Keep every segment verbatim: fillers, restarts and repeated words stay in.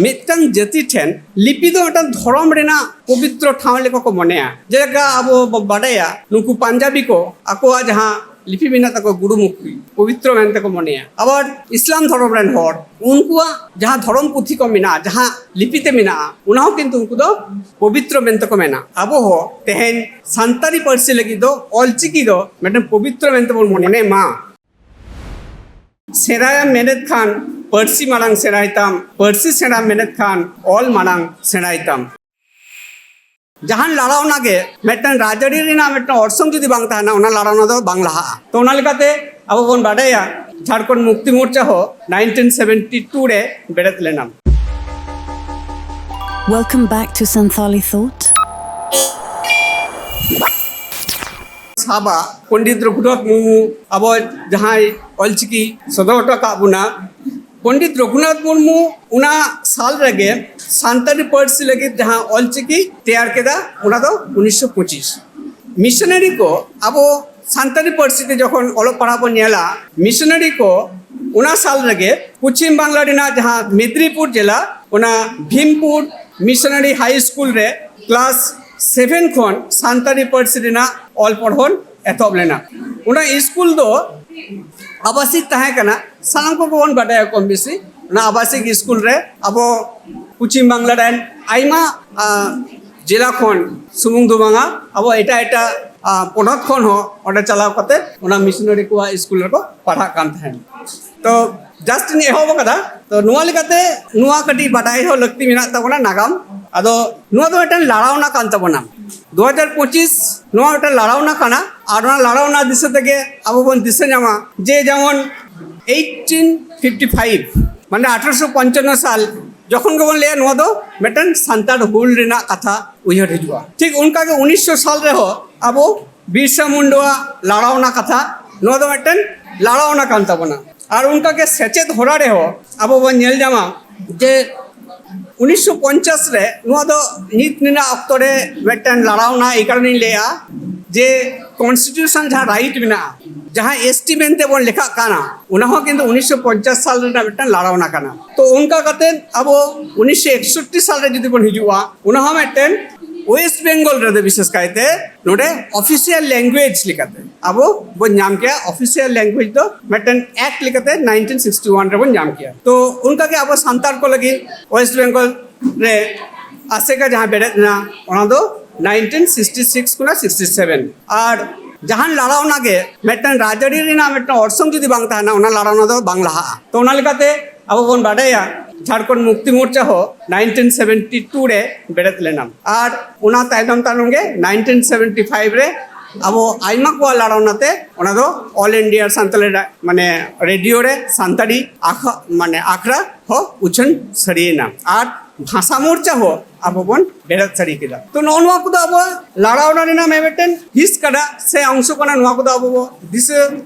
ᱢᱤᱫᱴᱟᱝ ᱡᱟᱹᱛᱤ ᱴᱷᱮᱱ ᱞᱤᱯᱤ ᱫᱚ ᱢᱤᱫᱴᱟᱝ ᱫᱷᱚᱨᱚᱢ ᱨᱮᱱᱟᱜ ᱯᱚᱵᱤᱛᱨᱚ ᱴᱷᱟᱶ ᱞᱮᱠᱟ ᱠᱚ ᱢᱚᱱᱮᱭᱟ᱾ ᱡᱮᱞᱮᱠᱟ ᱟᱵᱚ ᱵᱚ ᱵᱟᱰᱟᱭᱟ, ᱱᱩᱠᱩ ᱯᱟᱧᱡᱟᱵᱤ ᱠᱚ ᱟᱠᱚᱣᱟᱜ ᱡᱟᱦᱟᱸ ᱞᱤᱯᱤ ᱢᱮᱱᱟᱜ ᱛᱟᱠᱚᱣᱟ, ᱜᱩᱨᱩᱢᱩᱠᱷᱤ, ᱯᱚᱵᱤᱛᱨᱚ ᱢᱮᱱᱛᱮ ᱠᱚ ᱢᱚᱱᱮᱭᱟ᱾ ᱟᱵᱟᱨ ᱤᱥᱞᱟᱢ ᱫᱷᱚᱨᱚᱢ ᱨᱮᱱ ᱦᱚᱲ, ᱩᱱᱠᱩᱣᱟᱜ ᱡᱟᱦᱟᱸ ᱫᱷᱚᱨᱚᱢ ᱯᱩᱛᱷᱤ ᱠᱚ ᱢᱮᱱᱟᱜᱼᱟ, ᱡᱟᱦᱟᱸ ᱞᱤᱯᱤ ᱛᱮ ᱢᱮᱱᱟᱜᱼᱟ, ᱚᱱᱟ ᱦᱚᱸ ᱠᱤᱱᱛᱩ ᱩᱱᱠᱩ ᱫᱚ ᱯᱚᱵᱤᱛᱨᱚ ᱢᱮᱱᱛᱮ ᱠᱚ ᱢᱮᱱᱟ᱾ ᱟᱵᱚ ᱦᱚᱸ ᱛᱮᱦᱮᱧ ᱥᱟᱱᱛᱟᱲᱤ ᱯᱟᱹᱨᱥᱤ ᱞᱟᱹᱜᱤᱫ ᱫᱚ ᱚᱞᱪᱤᱠᱤ ᱫᱚ ᱢᱤᱫᱴᱮᱱ ᱯᱚᱵᱤᱛᱨᱚ ᱢᱮᱱᱛᱮ ᱵᱚᱱ ᱢᱚᱱᱮ ᱢᱟ᱾ ᱥᱮᱬᱟᱭᱟᱢ ᱢᱮᱱᱮᱫ ᱠᱷᱟᱱ ᱯᱟᱹᱨᱥᱤ ᱢᱟᱲᱟᱝ ᱥᱮᱬᱟᱭ ᱛᱟᱢ, ᱯᱟᱹᱨᱥᱤ ᱥᱮᱬᱟᱢ ᱢᱮᱱᱮᱫ ᱠᱷᱟᱱ ᱚᱞ ᱢᱟᱲᱟᱝ ᱥᱮᱬᱟᱭ ᱛᱟᱢ᱾ ᱡᱟᱦᱟᱱ ᱞᱟᱲᱟᱣᱱᱟ ᱜᱮ ᱢᱤᱫᱴᱟᱝ ᱨᱟᱡᱽᱟᱹᱨᱤ ᱨᱮᱱᱟᱜ ᱢᱤᱫᱴᱟᱝ ᱚᱨᱥᱚᱝ ᱡᱩᱫᱤ ᱵᱟᱝ ᱛᱟᱦᱮᱱᱟ, ᱚᱱᱟ ᱞᱟᱲᱟᱣᱱᱟ ᱫᱚ ᱵᱟᱝ ᱞᱟᱦᱟᱜᱼᱟ᱾ ᱛᱚ, ᱚᱱᱟ ᱞᱮᱠᱟᱛᱮ ᱟᱵᱚ ᱵᱚᱱ ᱵᱟᱰᱟᱭᱟ, ᱡᱷᱟᱲᱠᱷᱚᱸᱰ ᱢᱩᱠᱛᱤ ᱢᱳᱨᱪᱟ ᱦᱚᱸ ᱱᱟᱭᱤᱱᱴᱤᱱ ᱥᱮᱵᱷᱮᱱᱴᱤ ᱴᱩ ᱨᱮ ᱵᱮᱨᱮᱫ ᱞᱮᱱᱟ᱾ Welcome back to Santhali Thought. ᱥᱟᱵᱟ, ᱯᱚᱱᱰᱤᱛ ᱨᱚᱜᱷᱩᱱᱟᱛᱷ ᱢᱩᱨᱢᱩ ᱟᱵᱚ ᱡᱟᱦᱟᱸᱭ ᱚᱞᱪᱤᱠᱤ ᱥᱚᱫᱚᱨ ᱦᱚᱴᱚ ᱟᱠᱟᱫ ᱵᱚᱱᱟ, ᱯᱚᱱᱰᱤᱛ ᱨᱚᱜᱷᱩᱱᱟᱛᱷ ᱢᱩᱨᱢᱩ ᱚᱱᱟ ᱥᱟᱞ ᱨᱮᱜᱮ ᱥᱟᱱᱛᱟᱲᱤ ᱯᱟᱹᱨᱥᱤ ᱞᱟᱹᱜᱤᱫ ᱡᱟᱦᱟᱸ ᱚᱞᱪᱤᱠᱤ ᱛᱮᱭᱟᱨ ᱠᱮᱫᱟ, ᱚᱱᱟ ᱫᱚ ᱩᱱᱤᱥᱥᱚ ᱯᱚᱸᱪᱤᱥ᱾ ᱢᱤᱥᱚᱱᱟᱨᱤ ᱠᱚ ᱟᱵᱚ ᱥᱟᱱᱛᱟᱲᱤ ᱯᱟᱹᱨᱥᱤ ᱛᱮ ᱡᱚᱠᱷᱚᱱ ᱚᱞᱚᱜ ᱯᱟᱲᱦᱟᱣ ᱵᱚᱱ ᱧᱮᱞᱟ, ᱢᱤᱥᱚᱱᱟᱨᱤ ᱠᱚ ᱚᱱᱟ ᱥᱟᱞ ᱨᱮᱜᱮ ᱯᱚᱪᱷᱤᱢ ᱵᱟᱝᱞᱟ ᱨᱮᱱᱟᱜ ᱡᱟᱦᱟᱸ ᱢᱮᱫᱽᱱᱤᱯᱩᱨ ᱡᱮᱞᱟ, ᱚᱱᱟ ᱵᱷᱤᱢᱯᱩᱨ ᱢᱤᱥᱚᱱᱟᱨᱤ ᱦᱟᱭ ᱥᱠᱩᱞ ᱨᱮ ᱠᱞᱟᱥ ᱥᱮᱵᱷᱮᱱ ᱠᱷᱚᱱ ᱥᱟᱱᱛᱟᱲᱤ ᱯᱟᱹᱨᱥᱤ ᱨᱮᱱᱟᱜ ᱚᱞ ᱯᱚᱲᱦᱚᱱ ᱮᱛᱚᱦᱚᱵ ᱞᱮᱱᱟ᱾ ᱚᱱᱟ ᱥᱠᱩᱞ ᱫᱚ ᱟᱵᱟᱥᱤᱠ ᱛᱟᱦᱮᱸ ᱠᱟᱱᱟ, ᱥᱟᱱᱟᱢ ᱠᱚᱜᱮ ᱵᱚᱱ ᱵᱟᱰᱟᱭᱟ ᱠᱚᱢ ᱵᱮᱥᱤ᱾ ᱚᱱᱟ ᱟᱵᱟᱥᱤᱠ ᱥᱠᱩᱞ ᱨᱮ ᱟᱵᱚ ᱯᱚᱪᱷᱤᱢ ᱵᱟᱝᱞᱟ ᱨᱮᱱ ᱟᱭᱢᱟ, ᱟ, ᱡᱮᱞᱟ ᱠᱷᱚᱱ ᱥᱩᱢᱩᱝ ᱫᱚ ᱵᱟᱝᱟ, ᱟᱵᱚ ᱮᱴᱟᱜ ᱮᱴᱟᱜ, ᱟ, ᱯᱚᱱᱚᱛ ᱠᱷᱚᱱ ᱦᱚᱸ ᱚᱸᱰᱮ ᱪᱟᱞᱟᱣ ᱠᱟᱛᱮ ᱚᱱᱟ ᱢᱤᱥᱚᱱᱟᱨᱤ ᱠᱚᱣᱟᱜ ᱥᱠᱩᱞ ᱨᱮᱠᱚ ᱯᱟᱲᱦᱟᱜ ᱠᱟᱱ ᱛᱟᱦᱮᱸᱫ᱾ ᱛᱚ, just ᱤᱧ ᱮᱦᱚᱵ ᱟᱠᱟᱫᱟ᱾ ᱛᱚ, ᱱᱚᱣᱟ ᱞᱮᱠᱟᱛᱮ ᱱᱚᱣᱟ ᱠᱟᱹᱴᱤᱡ ᱵᱟᱰᱟᱭ ᱦᱚᱸ ᱞᱟᱹᱠᱛᱤ ᱢᱮᱱᱟᱜ ᱛᱟᱵᱚᱱᱟ ᱱᱟᱜᱟᱢ᱾ ᱟᱫᱚ ᱱᱚᱣᱟ ᱫᱚ ᱢᱤᱫᱴᱟᱝ ᱞᱟᱲᱟᱣᱱᱟ ᱠᱟᱱ ᱛᱟᱵᱚᱱᱟ᱾ ᱫᱩ ᱦᱟᱡᱟᱨ ᱯᱚᱸᱪᱤᱥ ᱱᱚᱣᱟ ᱢᱤᱫᱴᱟᱝ ᱞᱟᱲᱟᱣᱱᱟ ᱠᱟᱱᱟ᱾ ᱟᱨ ᱚᱱᱟ ᱞᱟᱲᱟᱣᱱᱟ ᱫᱤᱥᱟᱹ ᱛᱮᱜᱮ ᱟᱵᱚ ᱵᱚᱱ ᱫᱤᱥᱟᱹ ᱧᱟᱢᱟ ᱡᱮ ᱡᱮᱢᱚᱱ ᱮᱭᱤᱴᱤᱱ ᱯᱷᱤᱯᱴᱤ ᱯᱷᱟᱭᱤᱵᱷ, ᱢᱟᱱᱮ ᱟᱴᱷᱨᱚᱥᱚ ᱯᱚᱧᱪᱟᱱᱱᱚ ᱥᱟᱞ ᱡᱚᱠᱷᱚᱱ ᱜᱮᱵᱚᱱ ᱞᱟᱹᱭᱟ, ᱱᱚᱣᱟ ᱫᱚ ᱢᱤᱫᱴᱟᱝ ᱥᱟᱱᱛᱟᱲ ᱦᱩᱞ ᱨᱮᱱᱟᱜ ᱠᱟᱛᱷᱟ ᱩᱭᱦᱟᱹᱨ ᱦᱤᱡᱩᱜᱼᱟ᱾ ᱴᱷᱤᱠ ᱚᱱᱠᱟᱜᱮ ᱩᱱᱤᱥᱥᱚ ᱥᱟᱞ ᱨᱮᱦᱚᱸ ᱟᱵᱚ ᱵᱤᱨᱥᱟ ᱢᱩᱱᱰᱟᱣᱟᱜ ᱞᱟᱲᱟᱣᱱᱟ ᱠᱟᱛᱷᱟ, ᱱᱚᱣᱟ ᱫᱚ ᱢᱤᱫᱴᱮᱱ ᱞᱟᱲᱟᱣᱱᱟ ᱠᱟᱱ ᱛᱟᱵᱚᱱᱟ᱾ ᱟᱨ ᱚᱱᱠᱟᱜᱮ ᱥᱮᱪᱮᱫ ᱦᱚᱨᱟ ᱨᱮᱦᱚᱸ ᱟᱵᱚ ᱵᱚᱱ ᱧᱮᱞ ᱧᱟᱢᱟ ᱡᱮ ᱩᱱᱤᱥᱥᱚ ᱯᱚᱧᱪᱟᱥ ᱨᱮ, ᱱᱚᱣᱟ ᱫᱚ ᱱᱤᱛ ᱨᱮᱱᱟᱜ ᱚᱠᱛᱚ ᱨᱮ ᱢᱤᱫᱴᱮᱱ ᱞᱟᱲᱟᱣᱱᱟ, ᱮᱭ ᱠᱟᱨᱚᱱᱮᱧ ᱞᱟᱹᱭᱟ, ᱡᱮ ᱠᱚᱱᱥᱴᱤᱴᱤᱭᱩᱥᱚᱱ ᱡᱟᱦᱟᱸ ᱨᱟᱭᱤᱴ ᱢᱮᱱᱟᱜᱼᱟ, ᱡᱟᱦᱟᱸ ᱮᱥᱴᱤ ᱢᱮᱱᱛᱮ ᱵᱚᱱ ᱞᱮᱠᱷᱟᱜ ᱠᱟᱱᱟ, ᱚᱱᱟ ᱦᱚᱸ ᱠᱤᱱᱛᱩ ᱩᱱᱤᱥᱥᱚ ᱯᱚᱧᱪᱟᱥ ᱥᱟᱞ ᱨᱮᱱᱟᱜ ᱢᱤᱫᱴᱟᱝ ᱞᱟᱲᱟᱣᱱᱟ ᱠᱟᱱᱟ᱾ ᱛᱚ ᱚᱱᱠᱟ ᱠᱟᱛᱮ ᱟᱵᱚ ᱩᱱᱤᱥᱥᱚ ᱮᱠᱥᱚᱴᱴᱤ ᱥᱟᱞ ᱨᱮ ᱡᱩᱫᱤ ᱵᱚᱱ ᱦᱤᱡᱩᱜᱼᱟ, ᱚᱱᱟ ᱦᱚᱸ ᱢᱤᱫᱴᱮᱱ ᱳᱭᱮᱥᱴ ᱵᱮᱝᱜᱚᱞ ᱨᱮᱫᱚ ᱵᱤᱥᱮᱥ ᱠᱟᱭᱛᱮ ᱱᱚᱰᱮ ᱚᱯᱷᱤᱥᱤᱭᱟᱞ ᱞᱮᱝᱜᱩᱭᱮᱡᱽ ᱞᱮᱠᱟᱛᱮ ᱟᱵᱚ ᱵᱚᱱ ᱧᱟᱢ ᱠᱮᱭᱟ᱾ ᱚᱯᱷᱤᱥᱤᱭᱟᱞ ᱞᱮᱝᱜᱩᱭᱮᱡᱽ ᱫᱚ ᱢᱤᱫᱴᱮᱱ ᱮᱠᱴ ᱞᱮᱠᱟᱛᱮ ᱱᱟᱭᱤᱱᱴᱤᱱ ᱥᱤᱠᱥᱴᱤ ᱳᱣᱟᱱ ᱨᱮᱵᱚᱱ ᱧᱟᱢ ᱠᱮᱭᱟ᱾ ᱛᱚ ᱚᱱᱠᱟᱜᱮ ᱟᱵᱚ ᱥᱟᱱᱛᱟᱲ ᱠᱚ ᱞᱟᱹᱜᱤᱫ ᱳᱭᱮᱥᱴ ᱵᱮᱝᱜᱚᱞ ᱨᱮ ᱟᱥᱮᱠᱟ ᱡᱟᱦᱟᱸ ᱵᱮᱨᱮᱫ ᱮᱱᱟ, ᱚᱱᱟ ᱫᱚ ᱱᱟᱭᱤᱱᱴᱤᱱ ᱥᱤᱠᱥᱴᱤ ᱥᱤᱠᱥ ᱠᱷᱚᱱᱟᱜ ᱥᱤᱠᱥᱴᱤ ᱥᱮᱵᱷᱮᱱ᱾ ᱟᱨ ᱡᱟᱦᱟᱱ ᱞᱟᱲᱟᱣᱱᱟ ᱜᱮ ᱢᱤᱫᱴᱟᱝ ᱨᱟᱡᱽᱟᱹᱨᱤ ᱨᱮᱱᱟᱜ ᱢᱤᱫᱴᱟᱝ ᱚᱨᱥᱚᱝ ᱡᱩᱫᱤ ᱵᱟᱝ ᱛᱟᱦᱮᱱᱟ, ᱚᱱᱟ ᱞᱟᱲᱟᱣᱱᱟ ᱫᱚ ᱵᱟᱝ ᱞᱟᱦᱟᱜᱼᱟ᱾ ᱛᱚ ᱚᱱᱟ ᱞᱮᱠᱟᱛᱮ ᱟᱵᱚ ᱵᱚᱱ ᱵᱟᱰᱟᱭᱟ, ᱡᱷᱟᱲᱠᱷᱚᱸᱰ ᱢᱩᱠᱛᱤ ᱢᱳᱨᱪᱟ ᱦᱚᱸ ᱱᱟᱭᱤᱱᱴᱤᱱ ᱥᱮᱵᱷᱮᱱᱴᱤ ᱴᱩ ᱨᱮ ᱵᱮᱨᱮᱫ ᱞᱮᱱᱟ᱾ ᱟᱨ ᱚᱱᱟ ᱛᱟᱭᱱᱚᱢ ᱛᱟᱭᱱᱚᱢ ᱜᱮ ᱱᱟᱭᱤᱱᱴᱤᱱ ᱥᱮᱵᱷᱮᱱᱴᱤ ᱯᱷᱟᱭᱤᱵᱷ ᱨᱮ ᱟᱵᱚ ᱟᱭᱢᱟ ᱠᱚᱣᱟᱜ ᱞᱟᱲᱟᱣᱱᱟ ᱛᱮ ᱚᱱᱟ ᱫᱚ ᱚᱞ ᱤᱱᱰᱤᱭᱟ ᱥᱟᱱᱛᱟᱞᱤ ᱨᱮ, ᱢᱟᱱᱮ, ᱨᱮᱰᱤᱭᱳ ᱨᱮ ᱥᱟᱱᱛᱟᱲᱤ ᱟᱠᱷ-, ᱢᱟᱱᱮ, ᱟᱠᱷᱲᱟ ᱦᱚᱸ ᱩᱪᱷᱟᱹᱱ ᱥᱟᱹᱨᱤᱭᱮᱱᱟ᱾ ᱟᱨ ᱵᱷᱟᱥᱟ ᱢᱳᱨᱪᱟ ᱦᱚᱸ ᱟᱵᱚ ᱵᱚᱱ ᱵᱮᱨᱮᱫ ᱥᱟᱹᱨᱤ ᱠᱮᱫᱟ᱾ ᱛᱚ ᱱᱚᱜᱼᱚ ᱱᱚᱣᱟ ᱠᱚᱫᱚ ᱟᱵᱚᱣᱟᱜ ᱞᱟᱲᱟᱣᱱᱟ ᱨᱮᱱᱟᱜ ᱢᱤᱫᱴᱮᱱ ᱦᱤᱸᱥ ᱠᱟᱱᱟ ᱥᱮ ᱚᱝᱥᱚ ᱠᱟᱱᱟ, ᱱᱚᱣᱟ ᱠᱚᱫᱚ ᱟᱵᱚ ᱵᱚ ᱫᱤᱥᱟᱹ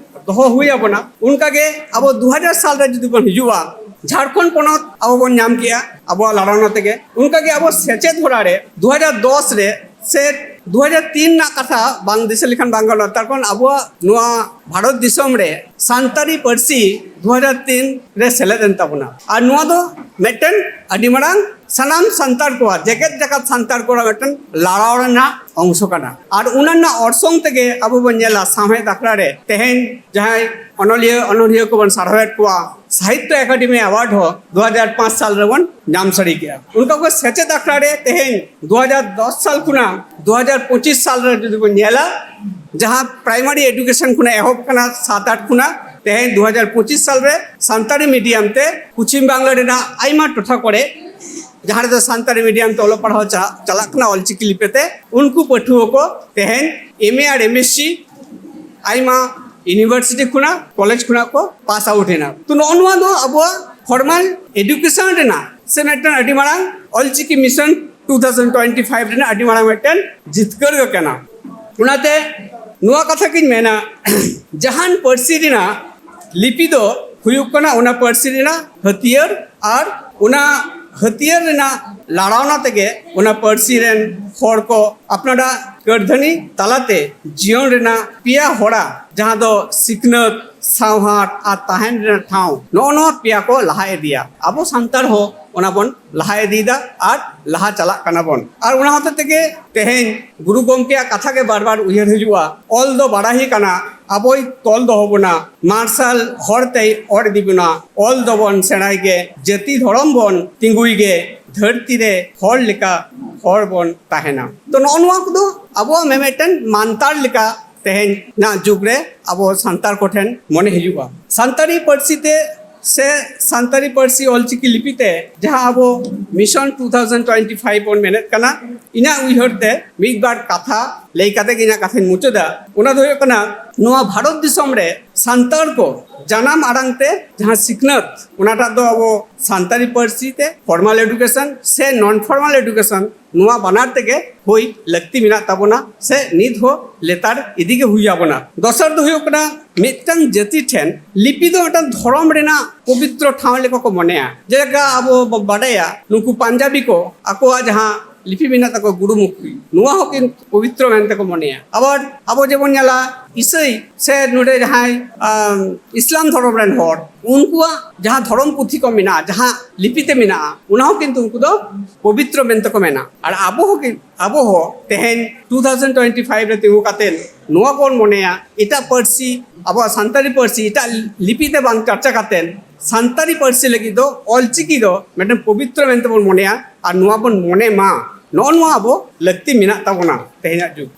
ᱫᱚᱦᱚ ᱦᱩᱭ ᱟᱵᱚᱱᱟ᱾ ᱚᱱᱠᱟᱜᱮ ᱟᱵᱚ ᱫᱩ ᱦᱟᱡᱟᱨ ᱥᱟᱞ ᱨᱮ ᱡᱩᱫᱤ ᱵᱚᱱ ᱦᱤᱡᱩᱜᱼᱟ, ᱡᱷᱟᱲᱠᱷᱚᱸᱰ ᱯᱚᱱᱚᱛ ᱟᱵᱚ ᱵᱚᱱ ᱧᱟᱢ ᱠᱮᱜᱼᱟ ᱟᱵᱚᱣᱟᱜ ᱞᱟᱲᱟᱣᱱᱟ ᱛᱮᱜᱮ᱾ ᱚᱱᱠᱟᱜᱮ ᱟᱵᱚ ᱥᱮᱪᱮᱫ ᱦᱚᱨᱟ ᱨᱮ ᱫᱩ ᱦᱟᱡᱟᱨ ᱫᱚᱥ ᱨᱮ ᱥᱮ ᱫᱩ ᱦᱟᱡᱟᱨ ᱛᱤᱱ ᱨᱮᱱᱟᱜ ᱠᱟᱛᱷᱟ ᱵᱟᱝ ᱫᱤᱥᱟᱹ ᱞᱮᱠᱷᱟᱱ ᱵᱟᱝ ᱜᱟᱱᱚᱜᱼᱟ, ᱛᱟᱨ ᱠᱟᱨᱚᱱ ᱟᱵᱚᱣᱟᱜ ᱱᱚᱣᱟ ᱵᱷᱟᱨᱚᱛ ᱫᱤᱥᱚᱢ ᱨᱮ ᱥᱟᱱᱛᱟᱲᱤ ᱯᱟᱹᱨᱥᱤ ᱫᱩ ᱦᱟᱡᱟᱨ ᱛᱤᱱ ᱨᱮ ᱥᱮᱞᱮᱫ ᱮᱱ ᱛᱟᱵᱚᱱᱟ᱾ ᱟᱨ ᱱᱚᱣᱟ ᱫᱚ ᱢᱤᱫᱴᱮᱱ ᱟᱹᱰᱤ ᱢᱟᱨᱟᱝ ᱥᱟᱱᱟᱢ ᱥᱟᱱᱛᱟᱲ ᱠᱚᱣᱟᱜ, ᱡᱮᱜᱮᱛ ᱡᱟᱠᱟᱛ ᱥᱟᱱᱛᱟᱲ ᱠᱚᱣᱟᱜ ᱢᱤᱫᱴᱮᱱ ᱞᱟᱲᱟᱣ ᱨᱮᱱᱟᱜ ᱚᱝᱥᱚ ᱠᱟᱱᱟ᱾ ᱟᱨ ᱚᱱᱟ ᱨᱮᱱᱟᱜ ᱚᱨᱥᱚᱝ ᱛᱮᱜᱮ ᱟᱵᱚ ᱵᱚᱱ ᱧᱮᱞᱟ, ᱥᱟᱶᱦᱮᱫ ᱟᱠᱷᱲᱟ ᱨᱮ ᱛᱮᱦᱮᱧ ᱡᱟᱦᱟᱸᱭ ᱚᱱᱚᱞᱤᱭᱟᱹ ᱚᱱᱚᱲᱦᱤᱭᱟᱹ ᱠᱚᱵᱚᱱ ᱥᱟᱨᱦᱟᱣᱮᱫ ᱠᱚᱣᱟ, ᱥᱟᱦᱤᱛᱛᱚ ᱮᱠᱟᱰᱮᱢᱤ ᱮᱣᱟᱨᱰ ᱦᱚᱸ ᱫᱩ ᱦᱟᱡᱟᱨ ᱯᱟᱸᱪ ᱥᱟᱞ ᱨᱮᱵᱚᱱ ᱧᱟᱢ ᱥᱟᱹᱨᱤ ᱠᱮᱜᱼᱟ᱾ ᱚᱱᱠᱟ ᱠᱚ ᱥᱮᱪᱮᱫ ᱟᱠᱷᱲᱟ ᱨᱮ ᱛᱮᱦᱮᱧ ᱫᱩ ᱦᱟᱡᱟᱨ ᱫᱚᱥ ᱥᱟᱞ ᱠᱷᱚᱱᱟᱜ ᱫᱩ ᱦᱟᱡᱟᱨ ᱯᱚᱸᱪᱤᱥ ᱥᱟᱞ ᱨᱮ ᱡᱩᱫᱤ ᱵᱚᱱ ᱧᱮᱞᱟ, ᱡᱟᱦᱟᱸ ᱯᱨᱟᱭᱢᱟᱨᱤ ᱮᱰᱩᱠᱮᱥᱚᱱ ᱠᱷᱚᱱᱟᱜ ᱮᱦᱚᱵ ᱠᱟᱱᱟ ᱥᱟᱛ ᱟᱴ ᱠᱷᱚᱱᱟᱜ, ᱛᱮᱦᱮᱧ ᱫᱩ ᱦᱟᱡᱟᱨ ᱯᱚᱸᱪᱤᱥ ᱥᱟᱞ ᱨᱮ ᱥᱟᱱᱛᱟᱲᱤ ᱢᱤᱰᱤᱭᱟᱢ ᱛᱮ ᱯᱚᱪᱷᱤᱢ ᱵᱟᱝᱞᱟ ᱨᱮᱱᱟᱜ ᱟᱭᱢᱟ ᱴᱚᱴᱷᱟ ᱠᱚᱨᱮ, ᱡᱟᱦᱟᱸ ᱨᱮᱫᱚ ᱥᱟᱱᱛᱟᱲᱤ ᱢᱤᱰᱤᱭᱟᱢ ᱛᱮ ᱚᱞᱚᱜ ᱯᱟᱲᱦᱟᱣ ᱪᱟ-, ᱪᱟᱞᱟᱜ ᱠᱟᱱᱟ ᱚᱞᱪᱤᱠᱤ ᱞᱤᱯᱤ ᱛᱮ, ᱩᱱᱠᱩ ᱯᱟᱹᱴᱷᱩᱣᱟᱹ ᱠᱚ ᱛᱮᱦᱮᱧ ᱮᱢ ᱮ ᱟᱨ ᱮᱢ ᱮᱥ ᱥᱤ ᱟᱭᱢᱟ ᱤᱭᱩᱱᱤᱵᱷᱟᱨᱥᱤᱴᱤ ᱠᱷᱚᱱᱟᱜ, ᱠᱚᱞᱮᱡᱽ ᱠᱷᱚᱱᱟᱜ ᱠᱚ ᱯᱟᱥ ᱟᱣᱩᱴ ᱮᱱᱟ᱾ ᱛᱚ ᱱᱚᱜᱼᱚ ᱱᱚᱣᱟ ᱫᱚ ᱟᱵᱚᱣᱟᱜ ᱯᱷᱚᱨᱢᱟᱞ ᱮᱰᱩᱠᱮᱥᱚᱱ ᱨᱮᱱᱟᱜ ᱥᱮ ᱢᱤᱫᱴᱟᱝ ᱟᱹᱰᱤ ᱢᱟᱨᱟᱝ Ol Chiki mission two thousand twenty five ᱨᱮᱱᱟᱜ ᱟᱹᱰᱤ ᱢᱟᱨᱟᱝ ᱢᱤᱫᱴᱮᱱ ᱡᱤᱛᱠᱟᱹᱨ ᱜᱮ ᱠᱟᱱᱟ᱾ ᱚᱱᱟᱛᱮ ᱱᱚᱣᱟ ᱠᱟᱛᱷᱟ ᱜᱤᱧ ᱢᱮᱱᱟ, ᱡᱟᱦᱟᱱ ᱯᱟᱹᱨᱥᱤ ᱨᱮᱱᱟᱜ ᱞᱤᱯᱤ ᱫᱚ ᱦᱩᱭᱩᱜ ᱠᱟᱱᱟ ᱚᱱᱟ ᱯᱟᱹᱨᱥᱤ ᱨᱮᱱᱟᱜ ᱦᱟᱹᱛᱭᱟᱹᱨ, ᱟᱨ ᱚᱱᱟ ᱦᱟᱹᱛᱭᱟᱹᱨ ᱨᱮᱱᱟᱜ ᱞᱟᱲᱟᱣᱱᱟ ᱛᱮᱜᱮ ᱚᱱᱟ ᱯᱟᱹᱨᱥᱤ ᱨᱮᱱ ᱦᱚᱲ ᱠᱚ ᱟᱯᱱᱟᱨᱟᱜ ᱠᱟᱹᱨᱫᱷᱟᱹᱱᱤ ᱛᱟᱞᱟᱛᱮ ᱡᱤᱭᱚᱱ ᱨᱮᱱᱟᱜ ᱯᱮᱭᱟ ᱦᱚᱨᱟ, ᱡᱟᱦᱟᱸ ᱫᱚ ᱥᱤᱠᱷᱱᱟᱹᱛ, ᱥᱟᱶᱦᱟᱫ ᱟᱨ ᱛᱟᱦᱮᱱ ᱨᱮᱱᱟᱜ ᱴᱷᱟᱶ, ᱱᱚᱜᱼᱚ ᱱᱚᱣᱟ ᱯᱮᱭᱟ ᱠᱚ ᱞᱟᱦᱟ ᱤᱫᱤᱭᱟ᱾ ᱟᱵᱚ ᱥᱟᱱᱛᱟᱲ ᱦᱚᱸ ᱚᱱᱟ ᱵᱚᱱ ᱞᱟᱦᱟ ᱤᱫᱤᱭᱮᱫᱟ ᱟᱨ ᱞᱟᱦᱟ ᱪᱟᱞᱟᱜ ᱠᱟᱱᱟ ᱵᱚᱱ᱾ ᱟᱨ ᱚᱱᱟ ᱦᱚᱛᱮ ᱛᱮᱜᱮ ᱛᱮᱦᱮᱧ ᱜᱩᱨᱩ ᱜᱚᱢᱠᱮᱭᱟᱜ ᱠᱟᱛᱷᱟ ᱜᱮ ᱵᱟᱨ ᱵᱟᱨ ᱩᱭᱦᱟᱹᱨ ᱦᱤᱡᱩᱜᱼᱟ, "ᱚᱞ ᱫᱚ ᱵᱟᱲᱟᱭ ᱠᱟᱱᱟ, ᱟᱵᱚᱭ ᱛᱚᱞ ᱫᱚᱦᱚ ᱵᱚᱱᱟ, ᱢᱟᱨᱥᱟᱞ ᱦᱚᱨ ᱛᱮᱭ ᱚᱨ ᱤᱫᱤ ᱵᱚᱱᱟ, ᱚᱞ ᱫᱚᱵᱚᱱ ᱥᱮᱬᱟᱭ ᱜᱮ, ᱡᱟᱹᱛᱤ ᱫᱷᱚᱨᱚᱢ ᱵᱚᱱ ᱛᱤᱸᱜᱩᱭ ᱜᱮ, ᱫᱷᱟᱹᱨᱛᱤ ᱨᱮ ᱦᱚᱲ ᱞᱮᱠᱟ ᱦᱚᱲ ᱵᱚᱱ ᱛᱟᱦᱮᱱᱟ᱾" ᱛᱚ, ᱱᱚᱜᱼᱚ ᱱᱚᱣᱟ ᱠᱚᱫᱚ ᱟᱵᱚᱣᱟᱜ ᱢᱤᱢᱤᱫᱴᱮᱱ ᱢᱟᱱᱛᱟᱨ ᱞᱮᱠᱟ ᱛᱮᱦᱮᱧ ᱨᱮᱱᱟᱜ ᱡᱩᱜᱽ ᱨᱮ ᱟᱵᱚ ᱥᱟᱱᱛᱟᱲ ᱠᱚᱴᱷᱮᱱ ᱢᱚᱱᱮ ᱦᱤᱡᱩᱜᱼᱟ᱾ ᱥᱟᱱᱛᱟᱲᱤ ᱯᱟᱹᱨᱥᱤ ᱛᱮ ᱥᱮ ᱥᱟᱱᱛᱟᱲᱤ ᱯᱟᱹᱨᱥᱤ ᱚᱞᱪᱤᱠᱤ ᱞᱤᱯᱤ ᱛᱮ ᱡᱟᱦᱟᱸ ᱟᱵᱚ mission two thousand twenty five ᱵᱚᱱ ᱢᱮᱱᱮᱫ ᱠᱟᱱᱟ, ᱤᱧᱟᱹᱜ ᱩᱭᱦᱟᱹᱨ ᱛᱮ ᱢᱤᱫ ᱵᱟᱨ ᱠᱟᱛᱷᱟ ᱞᱟᱹᱭ ᱠᱟᱛᱮ ᱜᱮ ᱤᱧᱟᱹᱜ ᱠᱟᱛᱷᱟᱧ ᱢᱩᱪᱟᱹᱫᱟ᱾ ᱚᱱᱟ ᱫᱚ ᱦᱩᱭᱩᱜ ᱠᱟᱱᱟ, ᱱᱚᱣᱟ ᱵᱷᱟᱨᱚᱛ ᱫᱤᱥᱚᱢ ᱨᱮ ᱥᱟᱱᱛᱟᱲ ᱠᱚ ᱡᱟᱱᱟᱢ ᱟᱲᱟᱝ ᱛᱮ ᱡᱟᱦᱟᱸ ᱥᱤᱠᱷᱱᱟᱹᱛ, ᱚᱱᱟᱴᱟᱜ ᱫᱚ ᱟᱵᱚ ᱥᱟᱱᱛᱟᱲᱤ ᱯᱟᱹᱨᱥᱤ ᱛᱮ formal education ᱥᱮ non formal education, ᱱᱚᱣᱟ ᱵᱟᱱᱟᱨ ᱛᱮᱜᱮ ᱦᱩᱭ ᱞᱟᱹᱠᱛᱤ ᱢᱮᱱᱟᱜ ᱛᱟᱵᱚᱱᱟ ᱥᱮ ᱱᱤᱛ ᱦᱚᱸ ᱞᱮᱛᱟᱲ ᱤᱫᱤ ᱜᱮ ᱦᱩᱭ ᱟᱵᱚᱱᱟ᱾ ᱫᱚᱥᱟᱨ ᱫᱚ ᱦᱩᱭᱩᱜ ᱠᱟᱱᱟ, ᱢᱤᱫᱴᱟᱝ ᱡᱟᱹᱛᱤ ᱴᱷᱮᱱ ᱞᱤᱯᱤ ᱫᱚ ᱢᱤᱫᱴᱟᱝ ᱫᱷᱚᱨᱚᱢ ᱨᱮᱱᱟᱜ ᱯᱚᱵᱤᱛᱨᱚ ᱴᱷᱟᱶ ᱞᱮᱠᱟ ᱠᱚ ᱢᱚᱱᱮᱭᱟ᱾ ᱡᱮᱞᱮᱠᱟ ᱟᱵᱚ ᱵᱚ ᱵᱟᱰᱟᱭᱟ, ᱱᱩᱠᱩ ᱯᱟᱧᱡᱟᱵᱤ ᱠᱚ ᱟᱠᱚᱣᱟᱜ ᱡᱟᱦᱟᱸ ᱞᱤᱯᱤ ᱢᱮᱱᱟᱜ ᱛᱟᱠᱚᱣᱟ, ᱜᱩᱨᱩᱢᱩᱠᱷᱤ, ᱱᱚᱣᱟ ᱦᱚᱸ ᱠᱤᱱ ᱯᱚᱵᱤᱛᱨᱚ ᱢᱮᱱᱛᱮ ᱠᱚ ᱢᱚᱱᱮᱭᱟ᱾ ᱟᱵᱟᱨ ᱟᱵᱚ ᱡᱮᱢᱚᱱ ᱧᱮᱞᱟ, ᱤᱥᱟᱹᱭ ᱥᱮ ᱱᱚᱰᱮ ᱡᱟᱦᱟᱸᱭ, ᱟᱢ, ᱤᱥᱞᱟᱢ ᱫᱷᱚᱨᱚᱢ ᱨᱮᱱ ᱦᱚᱲ, ᱩᱱᱠᱩᱣᱟᱜ ᱡᱟᱦᱟᱸ ᱫᱷᱚᱨᱚᱢ ᱯᱩᱛᱷᱤ ᱠᱚ ᱢᱮᱱᱟᱜᱼᱟ, ᱡᱟᱦᱟᱸ ᱞᱤᱯᱤ ᱛᱮ ᱢᱮᱱᱟᱜᱼᱟ, ᱚᱱᱟ ᱦᱚᱸ ᱠᱤᱱᱛᱩ ᱩᱱᱠᱩ ᱫᱚ ᱯᱚᱵᱤᱛᱨᱚ ᱢᱮᱱᱛᱮ ᱠᱚ ᱢᱮᱱᱟ᱾ ᱟᱨ ᱟᱵᱚ ᱦᱚᱸ ᱠᱤ-, ᱟᱵᱚ ᱦᱚᱸ ᱛᱮᱦᱮᱧ two thousand twenty five ᱨᱮ ᱛᱤᱸᱜᱩ ᱠᱟᱛᱮ ᱱᱚᱣᱟ ᱵᱚᱱ ᱢᱚᱱᱮᱭᱟ, ᱮᱴᱟᱜ ᱯᱟᱹᱨᱥᱤ, ᱟᱵᱚᱣᱟᱜ ᱥᱟᱱᱛᱟᱲᱤ ᱯᱟᱹᱨᱥᱤ ᱮᱴᱟᱜ ᱞᱤᱯᱤ ᱛᱮ ᱵᱟᱝ ᱪᱟᱨᱪᱟ ᱠᱟᱛᱮ ᱥᱟᱱᱛᱟᱲᱤ ᱯᱟᱹᱨᱥᱤ ᱞᱟᱹᱜᱤᱫ ᱫᱚ ᱚᱞᱪᱤᱠᱤ ᱫᱚ ᱢᱤᱫᱴᱮᱱ ᱯᱚᱵᱤᱛᱨᱚ ᱢᱮᱱᱛᱮ ᱵᱚᱱ ᱢᱚᱱᱮᱭᱟ ᱟᱨ ᱱᱚᱣᱟ ᱵᱚᱱ ᱢᱚᱱᱮ ᱢᱟ᱾ ᱱᱚᱜᱼᱚ ᱱᱚᱣᱟ ᱟᱵᱚ ᱞᱟᱹᱠᱛᱤ ᱢᱮᱱᱟᱜ ᱛᱟᱵᱚᱱᱟ ᱛᱮᱦᱮᱧᱟᱜ ᱡᱩᱜᱽ᱾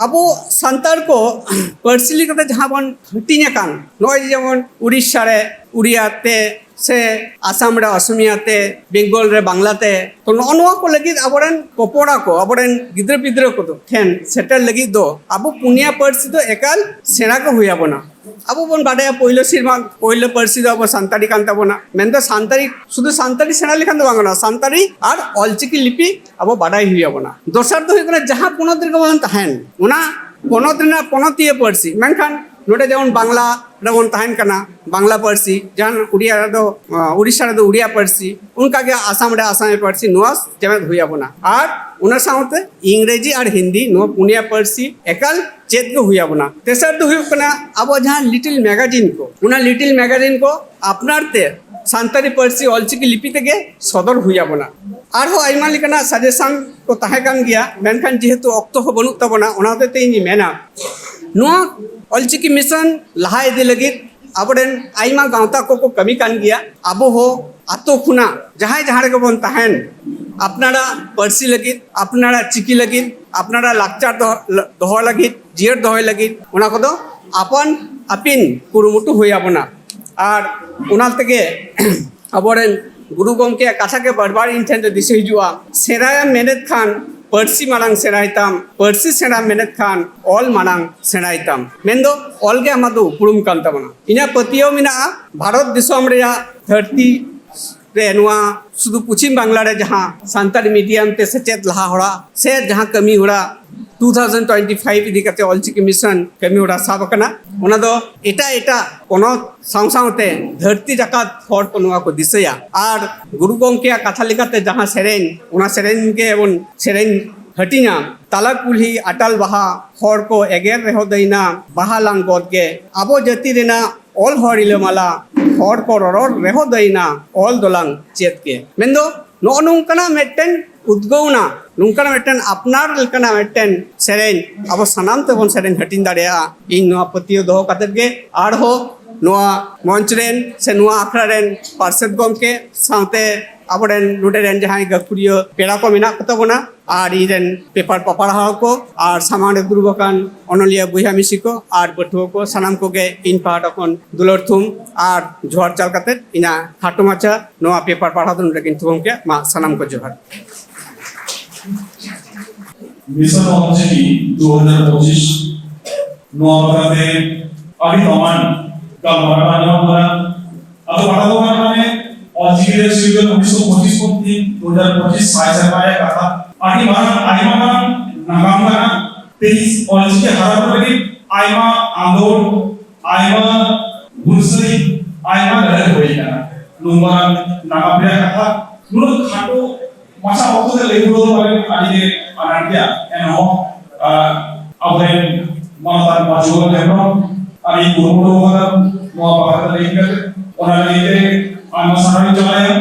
ᱟᱵᱚ ᱥᱟᱱᱛᱟᱲ ᱠᱚ ᱯᱟᱹᱨᱥᱤ ᱞᱮᱠᱟᱛᱮ ᱡᱟᱦᱟᱸ ᱵᱚᱱ ᱦᱟᱹᱴᱤᱧ ᱟᱠᱟᱱ, ᱱᱚᱜᱼᱚᱭ ᱡᱮᱢᱚᱱ ᱩᱲᱤᱥᱥᱟ ᱨᱮ ᱩᱲᱤᱭᱟ ᱛᱮ ᱥᱮ ᱟᱥᱟᱢ ᱨᱮ ᱚᱥᱚᱢᱤᱭᱟ ᱛᱮ, ᱵᱮᱝᱜᱚᱞ ᱨᱮ ᱵᱟᱝᱞᱟ ᱛᱮ, ᱛᱚ ᱱᱚᱜᱼᱚ ᱱᱚᱣᱟ ᱠᱚ ᱞᱟᱹᱜᱤᱫ ᱟᱵᱚᱨᱮᱱ ᱯᱚᱯᱚᱲᱟ ᱠᱚ, ᱟᱵᱚᱨᱮᱱ ᱜᱤᱫᱽᱨᱟᱹ ᱯᱤᱫᱽᱨᱟᱹ ᱠᱚᱫᱚ ᱴᱷᱮᱱ ᱥᱮᱴᱮᱨ ᱞᱟᱹᱜᱤᱫ ᱫᱚ ᱟᱵᱚ ᱯᱩᱱᱭᱟ ᱯᱟᱹᱨᱥᱤ ᱫᱚ ᱮᱠᱟᱞ ᱥᱮᱬᱟ ᱜᱮ ᱦᱩᱭ ᱟᱵᱚᱱᱟ᱾ ᱟᱵᱚ ᱵᱚᱱ ᱵᱟᱰᱟᱭᱟ, ᱯᱳᱭᱞᱳ ᱥᱮᱨᱢᱟ, ᱯᱳᱭᱞᱳ ᱯᱟᱹᱨᱥᱤ ᱫᱚ ᱟᱵᱚ ᱥᱟᱱᱛᱟᱲᱤ ᱠᱟᱱ ᱛᱟᱵᱚᱱᱟ᱾ ᱢᱮᱱᱫᱚ ᱥᱟᱱᱛᱟᱲᱤ, ᱥᱩᱫᱷᱩ ᱥᱟᱱᱛᱟᱲᱤ ᱥᱮᱬᱟ ᱞᱮᱠᱷᱟᱱ ᱫᱚ ᱵᱟᱝ ᱜᱟᱱᱚᱜᱼᱟ, ᱥᱟᱱᱛᱟᱲᱤ ᱟᱨ ᱚᱞᱪᱤᱠᱤ ᱞᱤᱯᱤ ᱟᱵᱚ ᱵᱟᱰᱟᱭ ᱦᱩᱭ ᱟᱵᱚᱱᱟ᱾ ᱫᱚᱥᱟᱨ ᱫᱚ ᱦᱩᱭᱩᱜ ᱠᱟᱱᱟ, ᱡᱟᱦᱟᱸ ᱯᱚᱱᱚᱛ ᱨᱮᱜᱮ ᱵᱚᱱ ᱛᱟᱦᱮᱱ, ᱚᱱᱟ ᱯᱚᱱᱚᱛ ᱨᱮᱱᱟᱜ ᱯᱚᱱᱚᱛᱤᱭᱟᱹ ᱯᱟᱹᱨᱥᱤ, ᱢᱮᱱᱠᱷᱟᱱ ᱱᱚᱰᱮ ᱡᱮᱢᱚᱱ ᱵᱟᱝᱞᱟ ᱨᱮᱵᱚᱱ ᱛᱟᱦᱮᱱ ᱠᱟᱱᱟ, ᱵᱟᱝᱞᱟ ᱯᱟᱹᱨᱥᱤ, ᱡᱟᱦᱟᱸ ᱩᱲᱤᱭᱟ ᱨᱮᱫᱚ, ᱟᱸ, ᱩᱲᱤᱥᱥᱟ ᱨᱮᱫᱚ ᱩᱲᱤᱭᱟ ᱯᱟᱹᱨᱥᱤ, ᱚᱱᱠᱟᱜᱮ ᱟᱥᱟᱢ ᱨᱮ ᱟᱥᱟᱢᱤ ᱯᱟᱹᱨᱥᱤ, ᱱᱚᱣᱟ ᱪᱮᱢᱮᱫ ᱦᱩᱭ ᱟᱵᱚᱱᱟ᱾ ᱟᱨ ᱚᱱᱟ ᱥᱟᱶᱛᱮ ᱤᱝᱨᱮᱡᱤ ᱟᱨ ᱦᱤᱱᱫᱤ, ᱱᱚᱣᱟ ᱯᱩᱱᱭᱟ ᱯᱟᱹᱨᱥᱤ ᱮᱠᱟᱞ ᱪᱮᱫ ᱜᱮ ᱦᱩᱭ ᱟᱵᱚᱱᱟ᱾ ᱛᱮᱥᱟᱨ ᱫᱚ ᱦᱩᱭᱩᱜ ᱠᱟᱱᱟ ᱟᱵᱚ ᱡᱟᱦᱟᱸ ᱞᱤᱴᱤᱞ ᱢᱮᱜᱟᱡᱤᱱ ᱠᱚ, ᱚᱱᱟ ᱞᱤᱴᱤᱞ ᱢᱮᱜᱟᱡᱤᱱ ᱠᱚ ᱟᱯᱱᱟᱨ ᱛᱮ ᱥᱟᱱᱛᱟᱲᱤ ᱯᱟᱹᱨᱥᱤ ᱚᱞᱪᱤᱠᱤ ᱞᱤᱯᱤ ᱛᱮᱜᱮ ᱥᱚᱫᱚᱨ ᱦᱩᱭ ᱟᱵᱚᱱᱟ᱾ ᱟᱨᱦᱚᱸ ᱟᱭᱢᱟ ᱞᱮᱠᱟᱱᱟᱜ ᱥᱟᱡᱮᱥᱚᱱ ᱠᱚ ᱛᱟᱦᱮᱸ ᱠᱟᱱ ᱜᱮᱭᱟ, ᱢᱮᱱᱠᱷᱟᱱ ᱡᱮᱦᱮᱛᱩ ᱚᱠᱛᱚ ᱦᱚᱸ ᱵᱟᱹᱱᱩᱜ ᱛᱟᱵᱚᱱᱟ, ᱚᱱᱟ ᱦᱚᱛᱮᱡ ᱛᱮ ᱤᱧ ᱢᱮᱱᱟ, ᱱᱚᱣᱟ ᱚᱞᱪᱤᱠᱤ ᱢᱤᱥᱚᱱ ᱞᱟᱦᱟ ᱤᱫᱤ ᱞᱟᱹᱜᱤᱫ ᱟᱵᱚᱨᱮᱱ ᱟᱭᱢᱟ ᱜᱟᱶᱛᱟ ᱠᱚᱠᱚ ᱠᱟᱹᱢᱤ ᱠᱟᱱ ᱜᱮᱭᱟ᱾ ᱟᱵᱚ ᱦᱚᱸ ᱟᱛᱳ ᱠᱷᱚᱱᱟᱜ ᱡᱟᱦᱟᱸᱭ ᱡᱟᱦᱟᱸ ᱨᱮᱜᱮ ᱵᱚᱱ ᱛᱟᱦᱮᱱ, ᱟᱯᱱᱟᱨᱟᱜ ᱯᱟᱹᱨᱥᱤ ᱞᱟᱹᱜᱤᱫ, ᱟᱯᱱᱟᱨᱟᱜ ᱪᱤᱠᱤ ᱞᱟᱹᱜᱤᱫ, ᱟᱯᱱᱟᱨᱟᱜ ᱞᱟᱠᱪᱟᱨ ᱫᱚᱦᱚ, ᱫᱚᱦᱚ ᱞᱟᱹᱜᱤᱫ, ᱡᱤᱭᱟᱹᱲ ᱫᱚᱦᱚᱭ ᱞᱟᱹᱜᱤᱫ, ᱚᱱᱟ ᱠᱚᱫᱚ ᱟᱯᱟᱱ ᱟᱹᱯᱤᱱ ᱠᱩᱨᱩᱢᱩᱴᱩ ᱦᱩᱭ ᱟᱵᱚᱱᱟ᱾ ᱟᱨ ᱚᱱᱟ ᱛᱮᱜᱮ ᱟᱵᱚᱨᱮᱱ ᱜᱩᱨᱩ ᱜᱚᱢᱠᱮᱭᱟᱜ ᱠᱟᱛᱷᱟ ᱜᱮ ᱵᱟᱨ ᱵᱟᱨ ᱤᱧ ᱴᱷᱮᱱ ᱫᱚ ᱫᱤᱥᱟᱹ ᱦᱤᱡᱩᱜᱼᱟ, "ᱥᱮᱬᱟᱭᱟᱢ ᱢᱮᱱᱮᱫ ᱠᱷᱟᱱ ᱯᱟᱹᱨᱥᱤ ᱢᱟᱲᱟᱝ ᱥᱮᱬᱟᱭ ᱛᱟᱢ, ᱯᱟᱹᱨᱥᱤ ᱥᱮᱬᱟᱢ ᱢᱮᱱᱮᱫ ᱠᱷᱟᱱ ᱚᱞ ᱢᱟᱲᱟᱝ ᱥᱮᱬᱟᱭ ᱛᱟᱢ᱾" ᱢᱮᱱᱫᱚ ᱚᱞ ᱜᱮ ᱟᱢᱟᱜ ᱫᱚ ᱩᱯᱨᱩᱢ ᱠᱟᱱ ᱛᱟᱵᱚᱱᱟ᱾ ᱤᱧᱟᱹᱜ ᱯᱟᱹᱛᱭᱟᱹᱣ ᱢᱮᱱᱟᱜᱼᱟ, ᱵᱷᱟᱨᱚᱛ ᱫᱤᱥᱚᱢ ᱨᱮᱭᱟᱜ ᱫᱷᱟᱹᱨᱛᱤ ᱨᱮ ᱱᱚᱣᱟ ᱥᱩᱫᱷᱩ ᱯᱚᱪᱷᱤᱢ ᱵᱟᱝᱞᱟ ᱨᱮ ᱡᱟᱦᱟᱸ ᱥᱟᱱᱛᱟᱲᱤ ᱢᱤᱰᱤᱭᱟᱢ ᱛᱮ ᱥᱮᱪᱮᱫ ᱞᱟᱦᱟ ᱦᱚᱲᱟ ᱥᱮ ᱡᱟᱦᱟᱸ ᱠᱟᱹᱢᱤ ᱦᱚᱨᱟ two thousand twenty five ᱤᱫᱤ ᱠᱟᱛᱮ ᱚᱞᱪᱤᱠᱤ ᱢᱤᱥᱚᱱ ᱠᱟᱹᱢᱤ ᱦᱚᱨᱟ ᱥᱟᱵ ᱟᱠᱟᱱᱟ, ᱚᱱᱟ ᱫᱚ ᱮᱴᱟᱜ ᱮᱴᱟᱜ ᱯᱚᱱᱚᱛ ᱥᱟᱶ ᱥᱟᱶᱛᱮ ᱫᱷᱟᱹᱨᱛᱤ ᱡᱟᱠᱟᱛ ᱦᱚᱲ ᱠᱚ ᱱᱚᱣᱟ ᱠᱚ ᱫᱤᱥᱟᱹᱭᱟ᱾ ᱟᱨ ᱜᱩᱨᱩ ᱜᱚᱢᱠᱮᱭᱟᱜ ᱠᱟᱛᱷᱟ ᱞᱮᱠᱟᱛᱮ ᱡᱟᱦᱟᱸ ᱥᱮᱨᱮᱧ, ᱚᱱᱟ ᱥᱮᱨᱮᱧ ᱜᱮ ᱵᱚᱱ ᱥᱮᱨᱮᱧ ᱦᱟᱹᱴᱤᱧᱟ᱾ ᱛᱟᱞᱟ ᱠᱩᱞᱦᱤ ᱟᱴᱟᱞ ᱵᱟᱦᱟ, ᱦᱚᱲ ᱠᱚ ᱮᱜᱮᱨ ᱨᱮᱦᱚᱸ ᱫᱟᱹᱭᱱᱟ, ᱵᱟᱦᱟ ᱞᱟᱝ ᱜᱚᱫ ᱜᱮ᱾ ᱟᱵᱚ ᱡᱟᱹᱛᱤ ᱨᱮᱱᱟᱜ ᱚᱞ ᱦᱚᱲ ᱨᱤᱞᱟᱹᱢᱟᱞᱟ, ᱦᱚᱲ ᱠᱚ ᱨᱚᱨᱚᱲ ᱨᱮᱦᱚᱸ ᱫᱟᱹᱭᱱᱟ, ᱚᱞ ᱫᱚᱞᱟᱝ ᱪᱮᱫ ᱜᱮ᱾ ᱢᱮᱱᱫᱚ ᱱᱚᱜᱼᱚ ᱱᱚᱝᱠᱟᱱᱟᱜ ᱢᱤᱫᱴᱮᱱ ᱩᱫᱽᱜᱟᱹᱣᱱᱟ, ᱱᱚᱝᱠᱟᱱᱟᱜ ᱢᱤᱫᱴᱮᱱ ᱟᱯᱱᱟᱨ ᱞᱮᱠᱟᱱᱟᱜ ᱢᱤᱫᱴᱮᱱ ᱥᱮᱨᱮᱧ ᱟᱵᱚ ᱥᱟᱱᱟᱢ ᱛᱮᱵᱚᱱ ᱥᱮᱨᱮᱧ ᱦᱟᱹᱴᱤᱧ ᱫᱟᱲᱮᱭᱟᱜᱼᱟ᱾ ᱤᱧ ᱱᱚᱣᱟ ᱯᱟᱹᱛᱭᱟᱹᱣ ᱫᱚᱦᱚ ᱠᱟᱛᱮᱫ ᱜᱮ ᱟᱨᱦᱚᱸ ᱱᱚᱣᱟ ᱢᱚᱧᱪ ᱨᱮᱱ ᱥᱮ ᱱᱚᱣᱟ ᱟᱠᱷᱲᱟ ᱨᱮᱱ ᱯᱟᱨᱥᱮᱛ ᱜᱚᱢᱠᱮ ᱥᱟᱶᱛᱮ ᱟᱵᱚᱨᱮᱱ ᱱᱚᱰᱮ ᱨᱮᱱ ᱡᱟᱦᱟᱸᱭ ᱜᱟᱹᱠᱷᱩᱲᱤᱭᱟᱹ ᱯᱮᱲᱟ ᱠᱚ ᱢᱮᱱᱟᱜ ᱠᱚ ᱛᱟᱵᱚᱱᱟ, ᱟᱨ ᱤᱧ ᱨᱮᱱ ᱯᱮᱯᱟᱨ ᱯᱟᱯᱟᱲᱦᱟᱣ ᱠᱚ, ᱟᱨ ᱥᱟᱢᱟᱝ ᱨᱮ ᱫᱩᱲᱩᱵ ᱟᱠᱟᱱ ᱚᱱᱚᱞᱤᱭᱟᱹ ᱵᱚᱭᱦᱟ ᱢᱤᱥᱤ ᱠᱚ, ᱟᱨ ᱯᱟᱹᱴᱷᱩᱣᱟᱹ ᱠᱚ, ᱥᱟᱱᱟᱢ ᱠᱚᱜᱮ ᱤᱧ ᱯᱟᱦᱴᱟ ᱠᱷᱚᱱ ᱫᱩᱞᱟᱹᱲ ᱛᱷᱩᱢ ᱟᱨ ᱡᱚᱦᱟᱨ ᱪᱟᱞ ᱠᱟᱛᱮᱫ ᱤᱧᱟᱹᱜ ᱠᱷᱟᱴᱚ ᱢᱟᱪᱷᱟ ᱱᱚᱣᱟ ᱯᱮᱯᱟᱨ ᱯᱟᱲᱦᱟᱣ ᱫᱚ ᱱᱚᱰᱮ ᱜᱤᱧ ᱛᱷᱩᱠᱟᱹᱢ ᱠᱮᱫᱟ᱾ ᱢᱟ ᱥᱟᱱᱟᱢ ᱠᱚ ᱡᱚᱦᱟᱨ᱾ ᱢᱤᱥᱚᱱ ᱚᱞᱪᱤᱠᱤ ᱫᱩ ᱦᱟᱡᱟᱨ ᱯᱚᱸᱪᱤᱥ ᱱᱚᱣᱟ ᱵᱟᱠᱷᱨᱟᱛᱮ ᱟᱹᱰᱤ ᱫᱟᱢᱟᱱ ᱜᱟᱞᱢᱟᱨᱟᱣ ᱟᱸᱡᱚᱢ ᱠᱟᱱᱟ᱾ ᱟᱫᱚ ᱯᱟᱲᱦᱟᱣ ᱫᱚ ᱵᱟᱝ ᱠᱟᱱᱟ, ᱚᱞᱪᱤᱠᱤ ᱨᱮ ᱥᱤᱨᱡᱚᱱ ᱩᱱᱤᱥᱥᱚ ᱯᱚᱸᱪᱤᱥ ᱠᱷᱚᱱ ᱛᱤᱦᱤᱧ ᱫᱩ ᱦᱟᱡᱟᱨ ᱯᱚᱸᱪᱤᱥ ᱥᱟᱭ ᱥᱮᱨᱢᱟ ᱨᱮᱭᱟᱜ ᱠᱟᱛᱷᱟ᱾ ᱟᱹᱰᱤ ᱢᱟᱨᱟᱝ, ᱟᱹᱰᱤ ᱢᱟᱨᱟᱝ ᱱᱟᱜᱟᱢ ᱠᱟᱱᱟ᱾ ᱛᱮᱦᱤᱧ ᱚᱞᱪᱤᱠᱤ ᱦᱟᱨᱟ ᱵᱩᱨᱩ ᱞᱟᱹᱜᱤᱫ ᱟᱭᱢᱟ ᱟᱸᱫᱳᱲ, ᱟᱭᱢᱟ ᱦᱩᱞᱥᱟᱹᱭ, ᱟᱭᱢᱟ ᱞᱟᱹᱲᱦᱟᱹᱭ ᱦᱩᱭ ᱟᱠᱟᱱᱟ᱾ ᱱᱚᱝᱠᱟᱱ ᱱᱟᱜᱟᱢ ᱨᱮᱭᱟᱜ ᱠᱟᱛᱷᱟ ᱱᱩᱱᱟᱹᱜ ᱠᱷᱟᱴᱚ ᱢᱟᱪᱷᱟ ᱚᱠᱛᱚ ᱛᱮ ᱞᱟᱹᱭ ᱯᱩᱨᱟᱹᱣ ᱫᱚ ᱯᱟᱞᱮᱱ ᱟᱹᱰᱤ ᱜᱮ ᱟᱱᱟᱴ ᱜᱮᱭᱟ᱾ ᱮᱱᱦᱚᱸ, ᱟᱨ ᱟᱵᱚᱨᱮᱱ ᱢᱟᱱᱚᱛᱟᱱ ᱢᱟᱹᱡᱷᱤ ᱵᱟᱵᱟ ᱦᱮᱢᱵᱨᱚᱢ ᱟᱹᱰᱤ ᱠᱩᱨᱩᱢᱩᱴᱩ ᱟᱠᱟᱫᱟ ᱱᱚᱣᱟ ᱵᱟᱠᱷᱨᱟ ᱛᱮ ᱞᱟᱹᱭ ᱠᱟᱛᱮ᱾ ᱚᱱᱟ ᱞᱟᱹᱜᱤᱫ ᱛᱮ ᱟᱭᱢᱟ ᱥᱟᱨᱦᱟᱣ ᱤᱧ ᱪᱟᱞᱟᱭᱟ᱾